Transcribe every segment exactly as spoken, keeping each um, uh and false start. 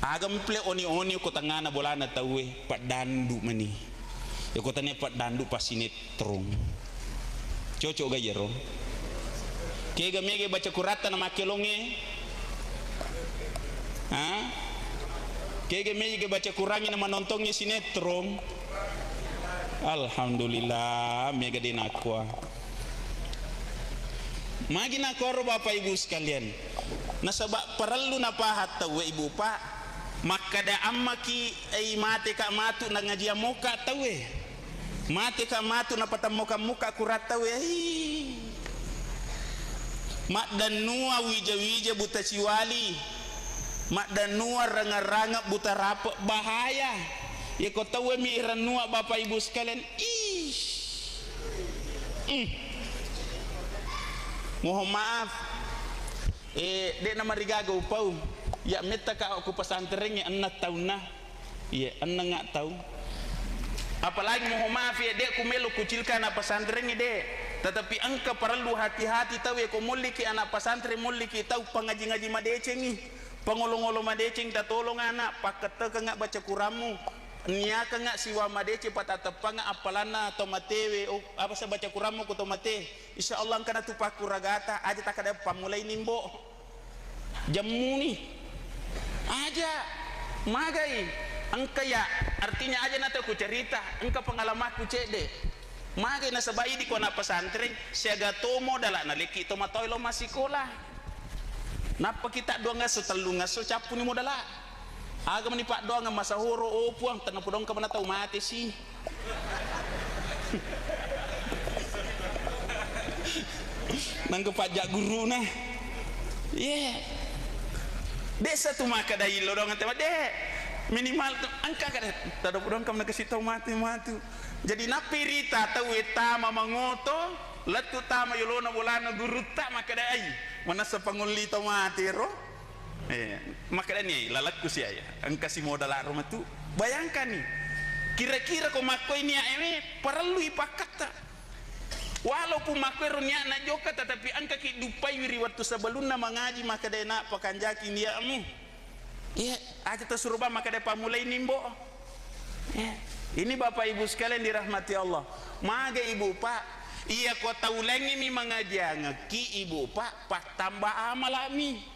Aga mple oni-oni ko tengngana bolana tauwe, paddandu mani. Iko tania paddandu, passinetrong. Cocok ga iyaro? Kega mega baca kuratta na makkelongnge? Ha? Kega mega baca kurangnge na manontongnge sinetron? Alhamdulillah, mega de nakua. Magi nakoro Bapak Ibu sekalian? Nasaba parellu napahang tauwe, Ibu, Pak. Makkeda ammaki, ei, mateka matu nangajiang moka tauwe. Mateka matu napatammoka-moka kurang tauwe. Hii. Maddannua wija-wija buta siwali. Maddannua ranga-ranga buta rape bahaya. Yeko tauwe mi rannua Bapak Ibu sekalian. Ih. Hmm. Mohon maaf. Eh, de namarigaga upau. Ya metta ka ku pesantrengnge enneng taunna. Iya, enneng taung. Apalagi mohon maaf ya, de ku melo kucilka anak pesantrengnge, de. Tetapi engka parellu hati-hati tau ya, ko molliki anak pesantren, molliki tau pangaji-ngaji madecengi. Pangolo-ngolo madeceng tatolong anak, pakkettekengnga baca kurammu. Niakengnga siwa madeceng patateppangnga appalanna to matewe, oh, apa sa baca kurammu ko to mate. Insya Allah engka natu pakkuragata, aja takkeda pammulai nimbo. Jammuni. Aja. Magai. Engka ya. Artinya aja natu ku cerita. Engka pengalamanku cedde. Magai nasaba idi ko anak pesantren, siaga to modala nalekki to matoi lo massikola. Nappa kita dua ngasso, tellu ngasso, cappuni modala. Aga mani paddoangeng masahoro, oh Puang, tenna podongka mana tau mate si. Nangka pajak guruna. Ye. Desa tu makkeda illo dong tema de. Minimal tu engka kada tado podongka mana kasi tau mate matu. Jadi nappi rita tau tama mangoto, lettu tama yolona bolana gurutta makkeda ai. Manassa pangolli tau mate ro. Eh, makkedani, "Lalakku siaya, engka si modalaro matu." Bayangkanni, kira-kira ko makkoi nia ewe, parellui pakkatta. Walaupun makkoi ro nia'na jokka, tetapi engkaki duppaiwi ri wettu sebelumna mangaji, makkedai, "Nak, pakanjaki nia'mu." Iya, aja tasuro bang, makkedai, "Pammulai nimbo." Eh, ini Bapak Ibu sekalian dirahmati Allah. Mage Ibu Pak, iya ko tau laingngi mi mangajiangekki Ibu Pak, pattamba amalami.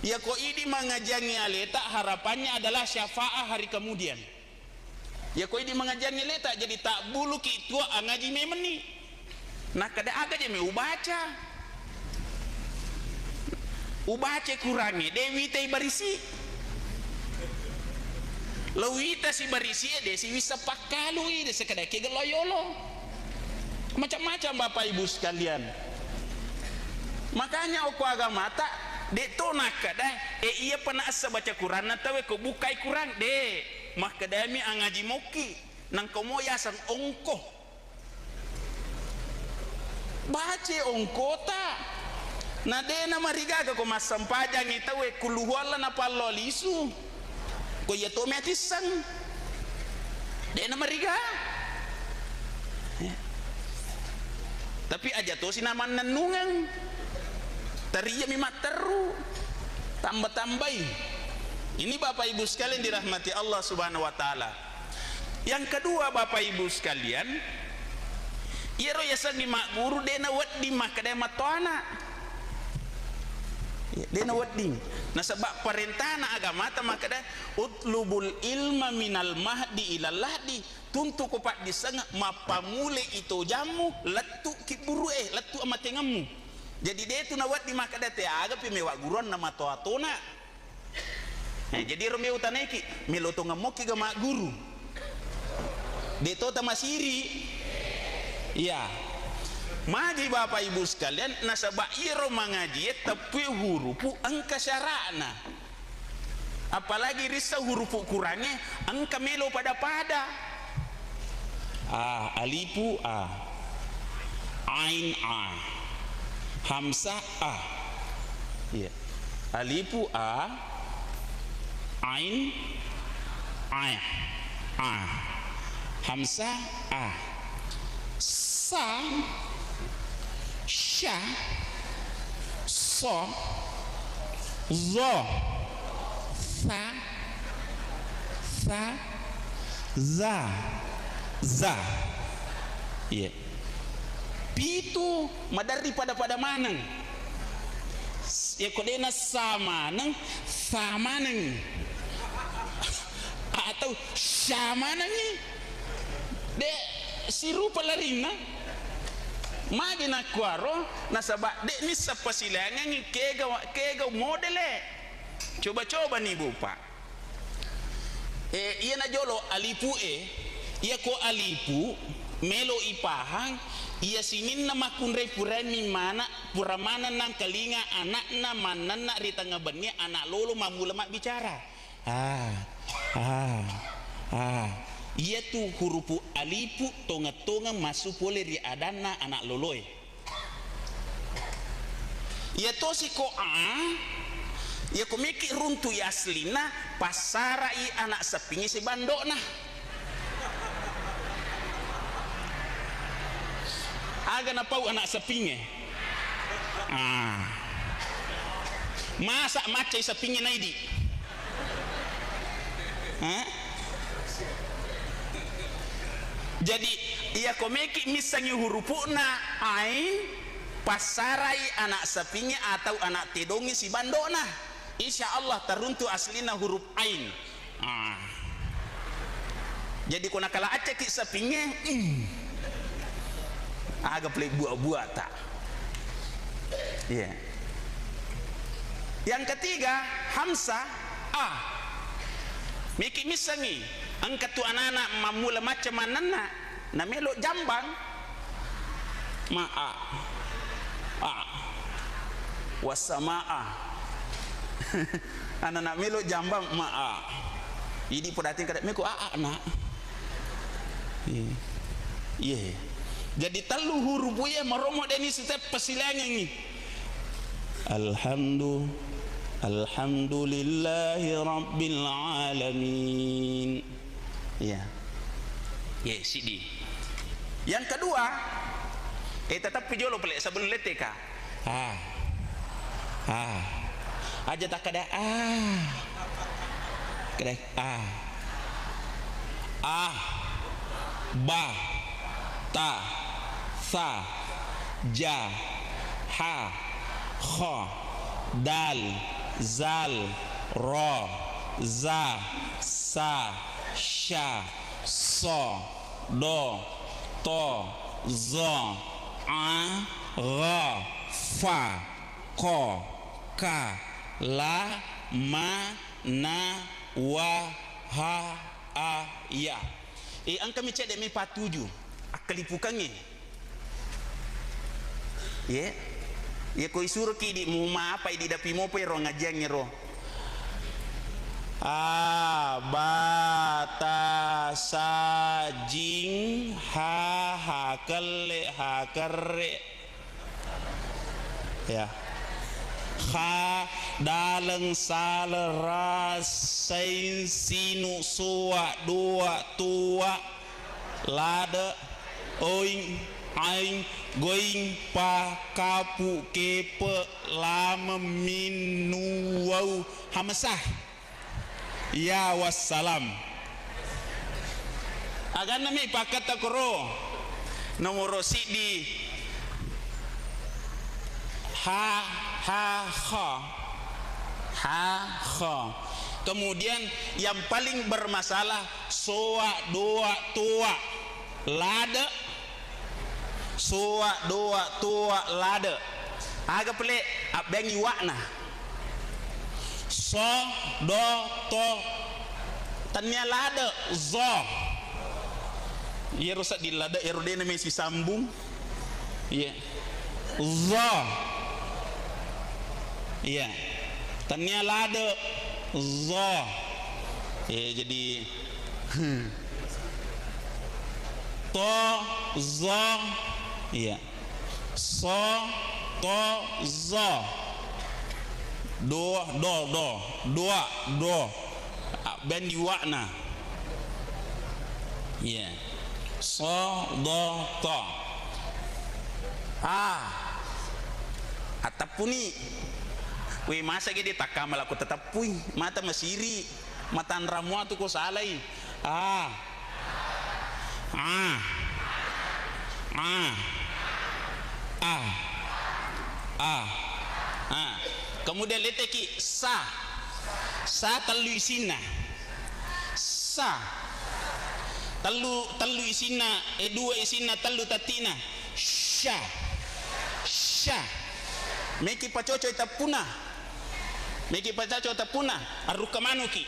Iya ko idi mangajiangi aleta, harapannya adalah syafaat hari kemudian. Iya ko idi mangajiangi aleta, jadi tabbuluki tua angaji memenni. Nakkeda aga je me ubaca. Ubaca Kurangnge, de witai barisi. Lo wita si barisi e, de si wissa pakkalui, de sekeda kegel lo yolo. Macam-macam Bapak Ibu sekalian. Makanya okko agamata, de to nakkeda, e iya pa naessa baca Kuranna tawe ko bukai Kurang, de. Makkedami angaji mokki, nangko mo yaseng ongko. Bace ongkota. Na de namarigaga ko massempajangi tauwe kulluhualla napallo lisu. Ko iya to mi atisseng. De namariga. Eh. Tapi aja tosi namannennungeng. Tariya mi matteru. Tamba-tambai. Ini Bapak Ibu sekalian dirahmati Allah Subhanahu wa Ta'ala. Yang kedua, Bapak Ibu sekalian, iyaro yasengnge magguru de nawedding makkeda mattoana. De nawedding. Nasaba parentana agamata makkeda, "Utlubul ilma minal mahdi ilal lahdi." Tuntuko paddissengeng, mappamule itojammu, lettu kibburu'e, lettu amatengemmu. Jadi de tu nawedding makkeda te agapi mewa guruanna matoa-tona. Eh, jadi ero melo utanaiki, melo tongeng mokki ga magguru. De to tamasiri. Iya. Magi Bapak Ibu sekalian, nasaba iyaro mangajie teppui hurupu engka syara'na. Apalagi rissa hurupu Kurangnge engka melo pada-pada. A, alifu a, ain a, hamzah a. Iya. Alifu a, ain a, a. Hamzah a. Sa, sya, so, zo, sa, Sa, za, za. Iya. Pitu maderri pada-pada maneng. S-, iya ko de'na sa maneng, sa manengngi. Atau sya manengngi. De' sirupa larinna. Magi nakkuaro, nasaba' de' nisseng pasilaingengngi kega, kega modele. Coba-cobani, Bu, Pak. Eh, iyana jolo alipu'e, iyako alipu melo ipahang, iya sininna makkunrai puraimmi mana, pura maneng nangkalinga ana'na mannenna ri tengnga bennie, ana' lolo mammula mabbicara. Ah, ah, ah. Iyatu hurupu alipu tongeng-tongeng massu pole ri adanna ana' loloe. Iya tosi ko a, iya ko meki runtu i aslinna, passarai anak seppingnge sibando'na. Aga napau anak seppingnge? Ah. Masa maccai seppingnge naidi? Hah? Jadi, iya ko meki missengngi hurupu'na ain, passarai anak seppingnge atau anak tedongnge sibando'na. Insya Allah teruntu aslinna huruf ain. Ah. Jadi ko nakala accaki seppingnge, mm. Aga pale buak-buak ta. Iya. Yang ketiga, hamzah, a. Meki missengngi, engka tu anana mammula macca mannenna, namelo jambang, ma a. A. Wassamaa. Anana melo jambang, ma a. Idi podating kada meko a, a, na. Iya. Iya. Jadi tellu hurupu iya maromo deni setiap pasilangengi. Alhamdu-, alhamdulillahi rabbil alamin. Iya. Iya, sidi. Yang kedua, eh, tetap jolo pale sebelum leteka. Ah. Ah. Aja takkada ah. Kada ah. Ah. Ba. Ta. Sa. Ja. Ha. Kha. Dal. Zal. Ra. Za. Sa. Sya. Sa. Do, to, zo, a, ga, fa, ko, ka, la, ma, na, wa, ha, a, ya. Eh, engkami cedde mi patuju akkalipukangnge. Ye. Ye ko isuroki di mu mapai di dapi mopo ero ngajiangnge ro. A, ba, ta, sa, jing, ha, ha, kelle, ha, kerre. Ya. Kha, daleng, sale, ra, sain, sinu, soa, doa, toa, lade, oing, aing, going, pa, kapu, kepe, lame, min, nu, wau, hamesah. Ya wassalam. Aganna mi pakketta koro. Nomoro siddi. Ha, ha, kha. Ha, kha. Kemudian yang paling bermasalah, soa, doa, toa. Lade, soa, doa, toa, lade. Aga pale abbeangngi wa'na. So, do, to. Tennia lade, zo. Iyaro sedding lade, iyaro de' name sisambung. Iya. Zo. Iya. Tennia lade, zo. Iya, jadi, hmm. To, zo. Iya. So, to, zo. Do, do, do. Doa, do. Abbeangngi wa'na. Iya. So, do, to. Ah. Ateppuni. Wé, masa gede takkama lako tateppui? Mata masiri. Matanra muatu ko salai. A. A. A. A. A. A. Kemudian leteki sa. Sa tellu isinna. Sa. Tellu, tellu isinna, eh, dua isinna, tellu tattina. Sya. Sya. Meki pacocoi teppuna. Meki pacaco teppuna, arrukka manuki.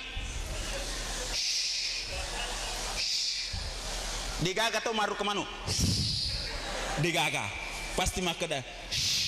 Degaga to marrukka manu. Degaga. Pasti makkeda,